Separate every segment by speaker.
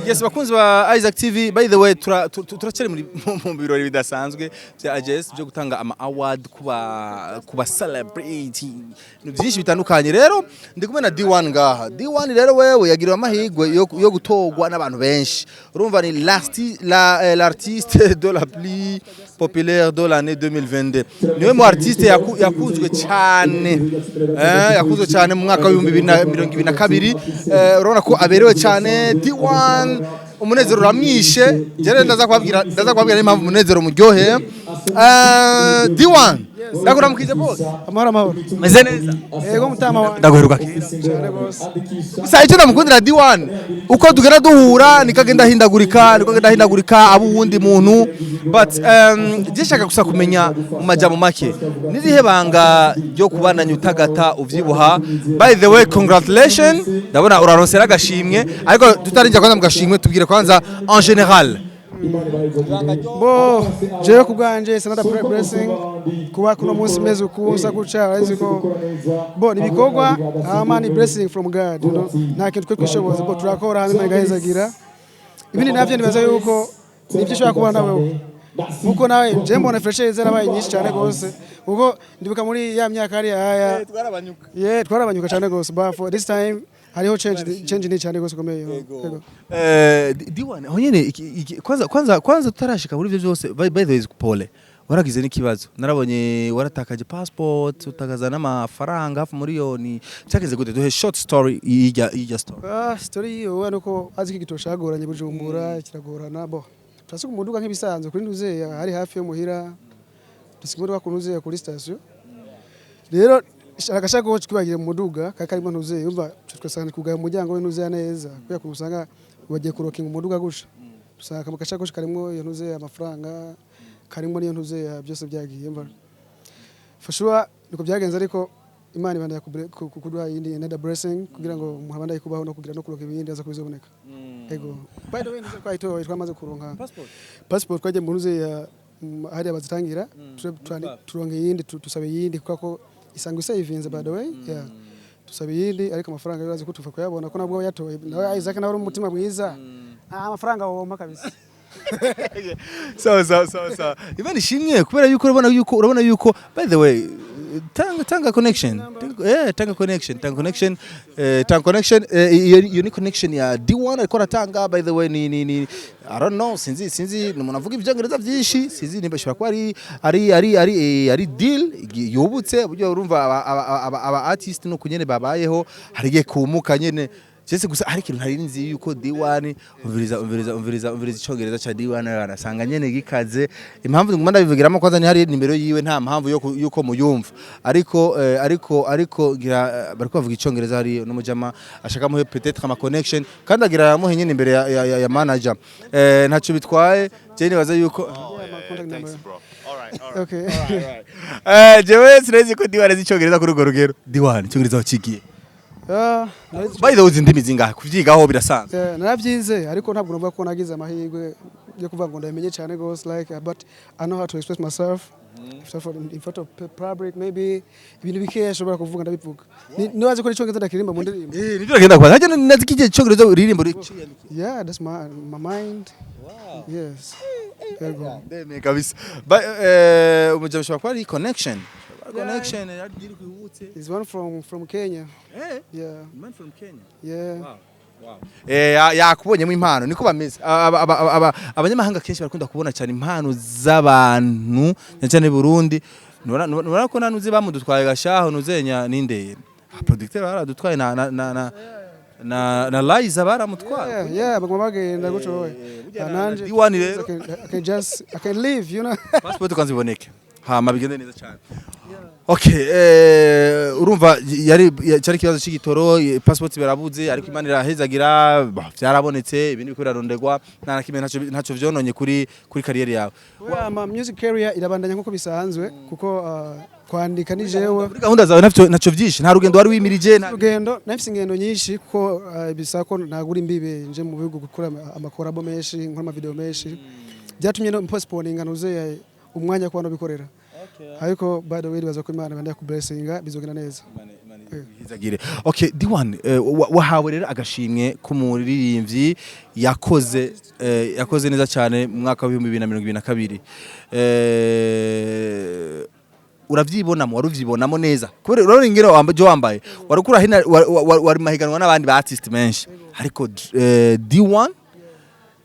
Speaker 1: Yes, bakunzi ba Isaac TV, by the way, turacyari muri mu birori bidasanzwe bya AJS byo gutanga ama award kuba celebrity, ibintu byinshi bitandukanye. Rero ndi kumwe na D1 ngaha. D1 rero, wewe yagiriwe amahirwe yo gutorwa n'abantu benshi. Urumva ni l'artiste de la plus populaire de l'année 2022. Niwe mu artiste yakunzwe cyane, yakunzwe cyane mu mwaka wa 2022. Urabona ko aberewe cyane D1, umunezero uramwishe. Jere ndaza kubabwira n'impamvu umunezero muryoheye. D1, ndakuramukije bose.
Speaker 2: Amahoro, amahoro.
Speaker 1: Meze neza?
Speaker 2: Yego, mutama wanjye.
Speaker 1: Ndaguheruka kera.
Speaker 2: Cyane gose.
Speaker 1: Gusa icyo ndamukundira D1, uko tugenda duhura niko agenda ahindagurika, niko agenda ahindagurika aba uwundi muntu. But je shaka gusa kumenya mu majambo make, nirihe banga ryo kubandanya utagata uvyibuha? By the way, congratulations, ndabona uraronsera agashimwe, ariko tutarinjira kwanza mu gashimwe, tubwire kwanza en général.
Speaker 2: Bo jewe ku bwanje, it's another blessing kuba kuno munsi meze uku nsa guca. Urazi ko bo ni ibikorwa, hama ni blessing from God. Nta kintu twe twishoboza. Bo turakora, hama Imana igahezagira. Ibindi navyo nibaza yuko nibyo ushobora kubona nawe, nkuko nawe je mbona fresh zarabaye nyinshi cyane gose, kuko ndibuka muri ya myaka hariya haya.
Speaker 1: Twarabanyuka.
Speaker 2: Yeah, twarabanyuka cyane gose, but for this time hariho change ni cyane gose komeye. Yego.
Speaker 1: D1, aho nyene kwanza tutarashika muri ivyo byose, by the way, pole, waragize n'ikibazo. Narabonye waratakaje passport, utakaza n'amafaranga hafi miliyoni. Cyageze gute? Duhe short story y'irya story.
Speaker 2: Ah, story yiyo nuko azi ko igitoro cagoranye Bujumbura, kiragorana. Bo turasiga umuduga nk'ibisanzwe kuri Ntuzeya, hari hafi yo muhira. Dusiga umuduga ku Ntuzeya, kuri station. Rero agashakoshi twibagiye mu muduga kari karimo Ntuzeya. Yumva twasanga kugaye umuryango w'Ntuzeya neza, kubera kuntu usanga bagiye kurokinga umuduga gusha, usanga mu gashakoshi karimo iyo Ntuzeya, amafaranga karimo n'iyo Ntuzeya, byose byagiye. Mva for sure niko byagenze, ariko Imana ibandanya kuduha iyindi another blessing kugira ngo umuntu abandanye kubaho no kugira no kuronka ibindi aza kubizoboneka. Ego, by the way, ntuze twayitoye, twamaze kuronka passport. Twagiye mu ntuze ya hariya bazitangira, turonka iyindi, tusaba iyindi kuko ko isanga isavinze, by the way. Yeah, tusaba iyindi, ariko amafaranga yo urazi ko tuva kuyabona, ko nabwo yatoye nawe Isaac, nawe uri umutima mwiza. Ah, amafaranga wompa kabisa.
Speaker 1: Sawa sawa sawa sawa, Imana ishimwe kubera yuko urabona yuko, by the way, tanga connection, tanga connection, iyo ni connection ya D1 ariko aratanga. By the way, ni I don't know, sinzi ni umuntu avuga ibyongereza byinshi, sinzi nimba ishobora kuba ari deal yubutse uburyo. Urumva aba artist no kunyene babayeho, hari igihe kumuka nyene. Jese gusa hari ikintu ntari nzi yuko D1, umviriza, umviriza, umviriza, umviriza icongereza ca D1, arasanga nyene gikaze. Impamvu nguma ndabivugiramo, kwanza ni hari nimero yiwe, nta mpamvu yo yuko muyumva, ariko ariko gira bariko bavuga icongereza. Hari n'umujama ashaka muhe peut-être ama connection, kandi agira yamuhe nyene imbere ya manager. Ntaco bitwaye, je nibaza yuko
Speaker 2: Yeah, my contact
Speaker 3: Thanks,
Speaker 2: number.
Speaker 3: bro. All right, all right.
Speaker 2: Okay.
Speaker 1: Jewe sinzi ko D1 azi icongereza kuri urwo rugero. D1, icongereza wacigiye?
Speaker 2: Ah,
Speaker 1: By the way, uzi indimi zingahe? Kuvyigaho birasanzwe?
Speaker 2: Naravyize, ariko ntabwo numva ko nagize amahirwe yo kuvuga ngo ndabimenye cyane gose, like, but I know how to express myself in front of public. Maybe ibintu bikeya ashobora kuvuga ndabivuga. Nibaze ko n'icongereza ndakiririmba mu ndirimbo.
Speaker 1: Nivyo nagenda kubaza. Hajya nazi kije icongereza uririmbo.
Speaker 2: Yeah, that's my mind. Yes, yego.
Speaker 1: Ndemeye kabisa. Umujama ushobora kuba ari connection yari kwihutse.
Speaker 2: Is one from Kenya. Yeah.
Speaker 1: Man from Kenya.
Speaker 2: Yeah.
Speaker 1: Wow. Yakubonyemo impano, niko bameze. Abanyamahanga kenshi barakunda kubona cyane impano z'abantu, cyane cyane Burundi. Nubona ko nanuze bamudutwaye gashaho nuzenya ninde? Ah, producteur baradutwaye na Liza baramutwaye.
Speaker 2: Yeah, baguma bagenda gutyo wowe.
Speaker 1: Burya
Speaker 2: Ah, nanje
Speaker 1: na D1 rero.
Speaker 2: I can just I can live.
Speaker 1: Passport kwanza iboneke, hama bigende neza cyane. Okay, urumva yari cyari ikibazo cy'igitoro, passport barabuze, ariko Imana irahezagira, bah, byarabonetse, ibindi biko birarondegwa. Nta na kimwe, ntacyo vyononye kuri carrière yawe.
Speaker 2: Well, my music career irabandanya nkuko bisanzwe, kuko kwandika ni jewe.
Speaker 1: Muri gahunda zawe ntacyo vyinshi, nta rugendo wari wimirije, nta
Speaker 2: Urugendo, nafise ingendo nyinshi, kuko bisaba ko nagura imbibe nje mu bihugu gukora amakorabo menshi, nkora amavideo menshi. Byatumye no postponinga ntuze umwanya kuba bikorera, ariko by the way, nibaza ko Imana ibandanya kublessinga, bizogenda neza.
Speaker 1: Izagire. Okay, D1, wahawe rero agashimwe k'umuririmbyi yakoze neza cyane mu mwaka wa 2022. Uravyibonamo, wari uvyibonamo neza, kubera urabona ingero jo wambaye, warukura hina wari mahiganwa n'abandi ba artist menshi, ariko D1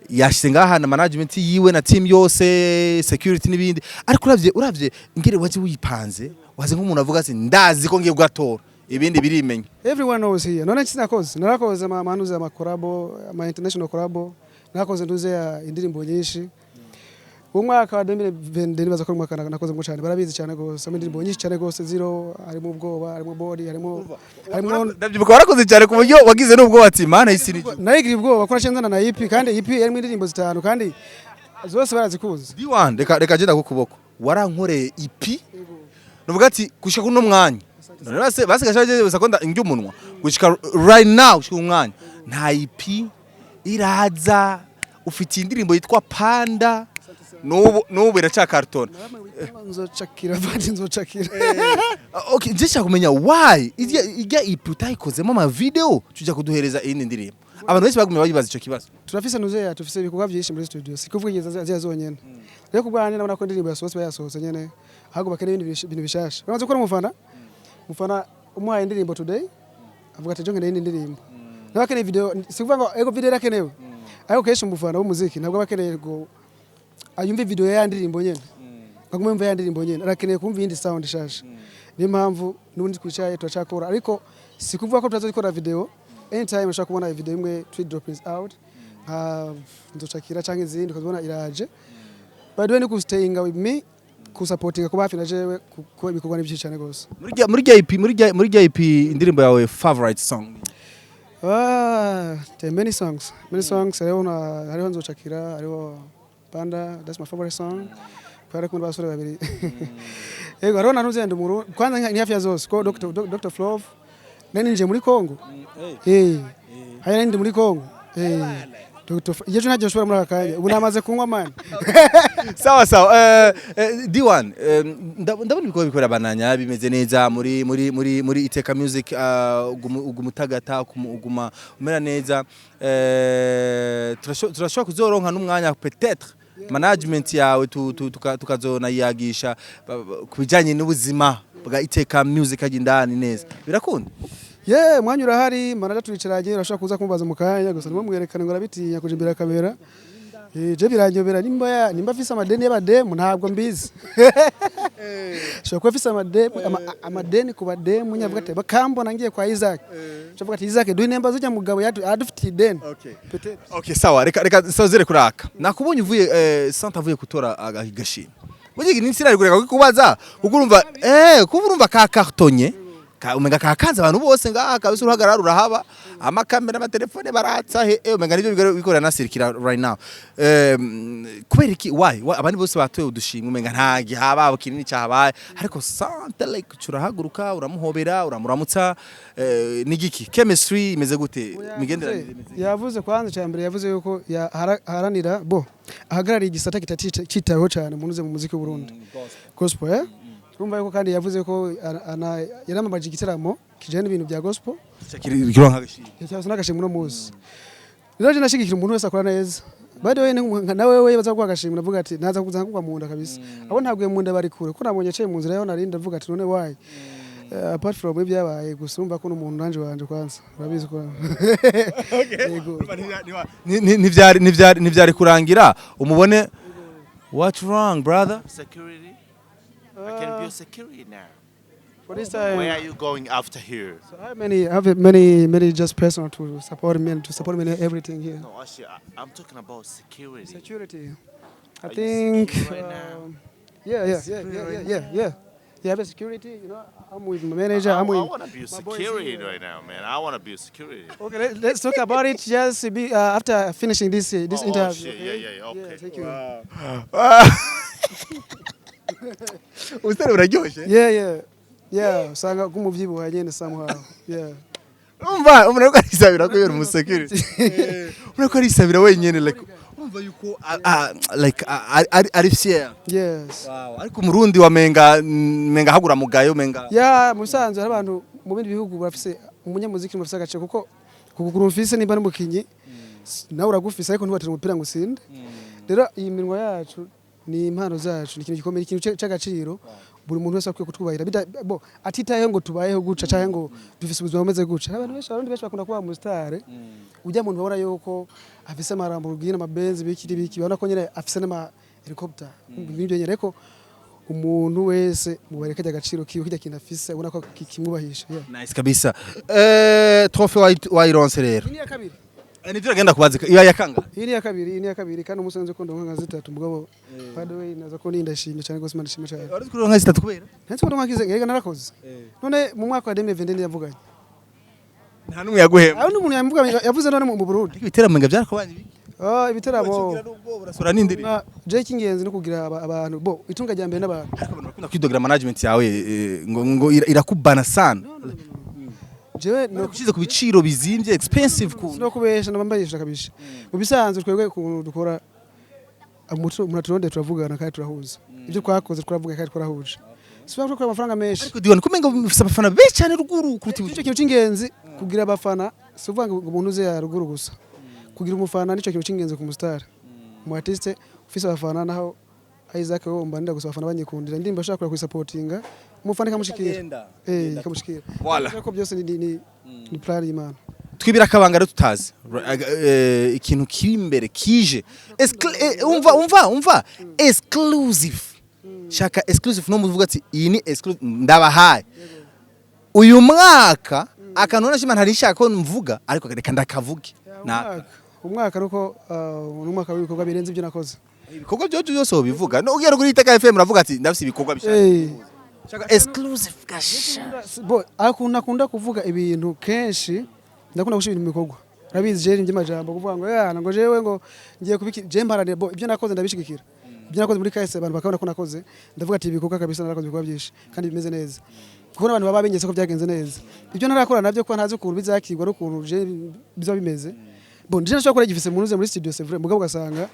Speaker 1: yashize ngaha na management yiwe na team yose, security n'ibindi. Ariko uravye ingere waje wipanze, waze nk'umuntu avuga ati: "Ndazi ko ngiye kugatora, ibindi birimenya."
Speaker 2: Everyone knows here. None sinakoze, narakoze ama manuze, ama collabo, ama international collabo, narakoze nduze ya indirimbo nyinshi. Umwaka wa 2020 nibaza ko ari umwaka nakoze mo cyane, barabizi cyane gose, ama indirimbo nyinshi cyane gose, zero harimo ubwoba, harimo body, harimo
Speaker 1: Ndabyibuka warakoze cyane ku buryo wagize n'ubwoba ati: "Mana y'isi n'ijuru."
Speaker 2: Narigira ubwoba ko nacenze na EP, kandi EP yarimo indirimbo zitanu kandi zose barazikuze.
Speaker 1: D1, reka jenda ku kuboko, warankoreye EP, nuvuga ati gushika kuno mwanya none base basigashaje sekonda indya umunwa, gushika right now, gushika umwanya nta EP iraza. Ufite indirimbo yitwa Panda, n'ubu iracyakartona.
Speaker 2: Nzocakira vandi, nzocakira.
Speaker 1: Okay, nje nshaka kumenya why ijya EP utayikozemo ama video, tujya kuduhereza iyindi ndirimbo. Abantu benshi bagumye bayibaza ico kibazo.
Speaker 2: Turafise nuzeya, tufise ibikorwa byinshi muri studio, si kuvuga igihe ziya zonyene. Rero kubwanjye ndabona ko indirimbo yasohotse iba yasohotse nyene, ahubwo bakeneye ibindi bintu bishasha. Uramaze gukora umufana umuhaye indirimbo today, avuga ati: "Ejo nkeneye iyindi ndirimbo." Nawe akeneye video. Si kuvuga ngo ego video irakenewe, ariko kenshi umufana w'umuziki ntabwo aba akeneye ngo ayumve video ya ndirimbo nyene, agume yumva ya ndirimbo nyene, arakeneye kumva iyindi sound shasha. Niyo mpamvu n'ubundi twicaye turacakora, ariko si kuvuga ko tutazikora video. Anytime ushobora kubona video imwe tweet drop is out, nka nzocakira canke izindi, ukazibona iraje. By the way, ni ku staying with me, ku supportinga, kuba hafi na jewe, kuko ibikorwa ni byinshi cyane gose.
Speaker 1: Muri rya EP, indirimbo yawe favorite song?
Speaker 2: Ah, there are many songs, many songs. Hariho nzocakira, hariho Panda, that's my favorite song. Kubera kumwe n'abasore babiri. Yego, hariho na Ntuzende Muru, kwanza ni hafi ya zose ko Dr. Flove nari ninjiye muri Congo. Haya, nari ndi muri Congo. Dr. Iyo ntacyo nshobora muri aka kanya. Ubu namaze kunywa, man.
Speaker 1: Sawa sawa. D1, ndabona ibikorwa bikorera bananya bimeze neza muri Iteka Music, uguma utagata, uguma umera neza. Turashobora kuzoronka n'umwanya, peut-être management yawe tukazona yiyagisha ku bijanye n'ubuzima bwa Iteka Music ajya indani neza, birakunda?
Speaker 2: Ye, mwanya urahari, manager turicaranye, urashobora kuza kumubaza mu kanya. Gusa ntimumwerekane ngo arabitinya kuja imbere ya kamera. Je biranyobera nimba afise amadeni y'abademu, ntabwo mbizi. Ashobora kuba afise amadeni ku bademu nyavuga ati bakambona ngiye kwa Isaac. Avuga ati: "Isaac, duhe nemba zujya mugabo adufitiye ideni."
Speaker 1: Okay.
Speaker 2: Peut-être.
Speaker 1: Okay, sawa, reka sozere kuraka. Nakubonye uvuye Santa avuye gutora agashimwe. Burya ni insira kureka kukubaza kuko urumva kuba urumva ka cartonye ka umenga kakanze abantu bose ngaha kabisa, uruhagarara urahaba, amakamera, amatelefone baratsa he, umenga nivyo bigora na sirikira right now. Kubera iki? Why abandi bose batoye udushimwe umenga nta gihaba kinini cyahabaye, ariko Santa like urahaguruka, uramuhobera, uramuramutsa? Ni giki? Chemistry imeze gute? Imigenderanire imeze gute?
Speaker 2: Yavuze kwanza, cya mbere yavuze yuko aharanira bo ahagarariye igisata kititaweho cyane mu muziki w'u Burundi, gospel. Urumva yuko kandi yavuze ko yaramamaje igitaramo kijyanye n'ibintu bya gospel.
Speaker 1: Kironka agashimwe.
Speaker 2: Cyangwa se n'agashimwe uno munsi. Rero je nashigikira umuntu wese akora neza. By the way, na wewe baza kuguha agashimwe, ndavuga ati naza kuza kugwa mu nda kabisa. Abo ntaguye mu nda bari kure, ko nabonye aciye mu nzira yaho nari, ndavuga ati none why? Apart from ibyabaye gusa, urumva ko n'umuntu nanje wanje kwanza urabizi ko yego.
Speaker 1: Ntivyari kurangira umubone. What's wrong, brother?
Speaker 3: Security? I can be a security now.
Speaker 2: For this time.
Speaker 3: Where are you going after here?
Speaker 2: So I have many, many just personal to support me and to support me in everything here.
Speaker 3: No, actually, I'm talking about security.
Speaker 2: Security. I
Speaker 3: Are you
Speaker 2: think.
Speaker 3: secure right now?
Speaker 2: Yeah. Yeah, I have a security. I'm with my manager. I'm with
Speaker 3: I want to be a
Speaker 2: my boys
Speaker 3: security
Speaker 2: here.
Speaker 3: Right now, man. I want to be a security.
Speaker 2: Okay, let's talk about it just be, after finishing this
Speaker 3: Oh,
Speaker 2: interview.
Speaker 3: shit.
Speaker 2: Okay?
Speaker 3: Yeah, okay.
Speaker 2: Yeah, thank you.
Speaker 1: Ubusitani buraryoshye.
Speaker 2: Yeah. Usanga kumuvyibuha nyene somehow. Yeah.
Speaker 1: Umva, umuntu ariko arisabira kubera umusecurity, umuntu ariko arisabira wenyene, like urumva yuko like ari fier.
Speaker 2: Yes.
Speaker 1: Wow, ariko umurundi wa menga hagura mugayo menga.
Speaker 2: Yeah, musanzwe hari abantu Mu bindi bihugu barafise umunyamuziki, mufise agaciro, kuko kugura ufise nimba ari umukinyi nawe uragufise, ariko ntibatera umupira ngo usinde. Rero iyi minwa yacu ni impano zacu, ni ikintu gikomeye, ikintu c'agaciro. Buri muntu wese akwiye kutwubahira bo atitayeho ngo tubayeho guca canke ngo dufise ubuzima bumeze guca. Abantu benshi, Abarundi benshi bakunda kuba mu star, ujya muntu babona yuko afise ama Lamborghini, amabenzi, biki biki, babona ko nyene afise n'ama helicopter, ibintu nyene. Ariko umuntu wese mubareke agaciro kiwe, kirya kintu afise ubona ko kimwubahisha, yeah.
Speaker 1: Nice kabisa. Trophée wayironse rero.
Speaker 2: Iyi ni iya kabiri.
Speaker 1: Nivyo agenda kubaza, iya yakanga.
Speaker 2: Iyi ni iya kabiri, iyi ni iya kabiri, kandi umunsi nzi ko ndonka nka zitatu. Mugabo by the way, naza ko ndashimye cyane gose, ndashimye cyane.
Speaker 1: Wari kuronka zitatu kubera?
Speaker 2: Ntetse ko ndonka kize ngega narakoze. None mu mwaka wa 2020 yavuganye
Speaker 1: Nta numwe yaguhemba?
Speaker 2: Aho n'umuntu yamuvuga yavuze none mu Burundi.
Speaker 1: Ariko ibiteramo nga byarakubanye biki?
Speaker 2: Ah, ibiteramo.
Speaker 1: Urasura n'indirimbo.
Speaker 2: Na je icy'ingenzi no kugira abantu bo itunga rya mbere n'abantu.
Speaker 1: Ariko abantu bakunda kwidogera management yawe, ngo irakubana sana.
Speaker 2: Jewe no
Speaker 1: Ushize ku biciro bizimvye, expensive ku
Speaker 2: no kubesha nabambayisha kabisha. Mu bisanzwe twebwe ukuntu dukora, umuntu aturonde turavugana kandi turahuza. Ibyo twakoze twaravuga kandi twarahuje, si ko dukora amafaranga menshi.
Speaker 1: Ariko Diwan, kumenga ufise abafana benshi cyane ruguru kuruta
Speaker 2: Icyo kintu cy'ingenzi kugira abafana, si ukuvuga ngo umuntu uze ya ruguru gusa. Kugira umufana nicyo kintu cy'ingenzi ku mustar, mu artiste ufise abafana. Naho Isaac wo mbanira gusa, abafana banyikundira indirimbo ashaka kuyisapotinga, umufana ikamushikira.
Speaker 1: Ikagenda.
Speaker 2: Ikamushikira.
Speaker 1: Voilà.
Speaker 2: Ko byose ni plan y'Imana.
Speaker 1: Twibira akabanga rero tutazi ikintu kiri imbere kije. Umva, umva, umva, exclusive, shaka exclusive no muvuga ati iyi ni exclusive ndabahaye uyu mwaka. Akantu nashima ntari nshaka ko mvuga, ariko reka ndakavuge.
Speaker 2: Umwaka, umwaka nuko ni umwaka w'ibikorwa birenze ibyo nakoze.
Speaker 1: Ibikorwa byo byose ubivuga no ugiye kuri Iteka FM uravuga ati ndafise ibikorwa bishaka. Shaka exclusive gasha.
Speaker 2: Bo akunda akunda kuvuga ibintu kenshi, ndakunda gushira ibintu mu bikorwa. Urabizi je by'amajambo kuvuga ngo ya ngo jewe ngo ngiye kubiki, je mparanira bo ibyo nakoze ndabishigikira. Ibyo nakoze muri KS abantu bakabona ko nakoze, ndavuga ati ibikorwa kabisa narakoze ibikorwa byinshi kandi bimeze neza, kuko n'abantu baba binyese ko byagenze neza. Ibyo narakora nabyo ko ntazi ukuntu bizakirwa n'ukuntu je bizoba bimeze. Bon, je nashobora gukora igifise munuze muri studio, c'est vrai, mugabo ugasanga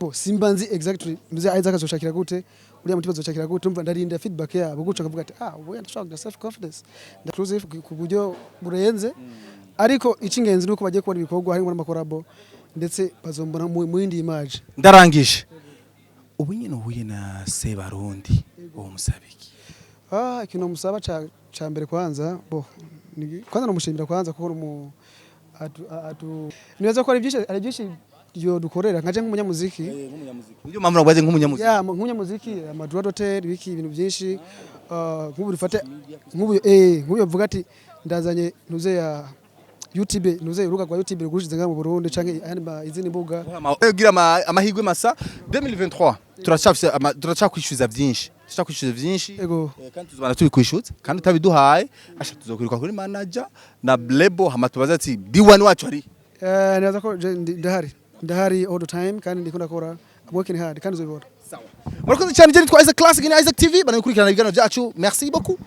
Speaker 2: bo simba nzi exactly nzi Isaac azoshakira gute, uriya mutima azoshakira gute. Umva, ndarinda feedback yabo guca akavuga ati ah, ubu ndashaka kugira self confidence, ndakuze ku buryo burenze. Ariko icy'ingenzi ni uko bagiye kubona ibikorwa harimo n'amakorabo, ndetse bazombona mu yindi image.
Speaker 1: Ndarangije. Ubu nyine uhuye na Sebarundi, uwo musabiki?
Speaker 2: Ah, ikintu musaba ca mbere kwanza, bo kwanza namushimira kwanza kuko mu atu nibaza ko ari byinshi yo dukorera nkaje nk'umunyamuziki.
Speaker 1: Niyo mpamvu nakubaze nk'umunyamuziki.
Speaker 2: Ya, nk'umunyamuziki, ama droit d'auteur, biki, ibintu byinshi. Nk'ubu dufate nk'ubu nk'ubu bavuga ati ndazanye ntuze ya YouTube, ntuze urubuga rwa YouTube rugushize ngaha mu Burundi canke ayandi izindi mbuga.
Speaker 1: Ugira amahirwe masa 2023, turacafise turacakwishyuza byinshi, turacakwishyuza byinshi.
Speaker 2: Ego.
Speaker 1: Kandi tuzobana tubikwishyuza, kandi utabiduhaye asha tuzokwiruka kuri manager na label, hama tubaze ati D1 wacu ari
Speaker 2: Nibaza ko je ndahari, ndahari all the time, kandi ndiko ndakora. I'm working hard kandi uzobibona.
Speaker 1: Murakoze cyane. Je nitwa Isaac Classic na Isaac TV, banakurikirana ibiganiro byacu. Merci beaucoup.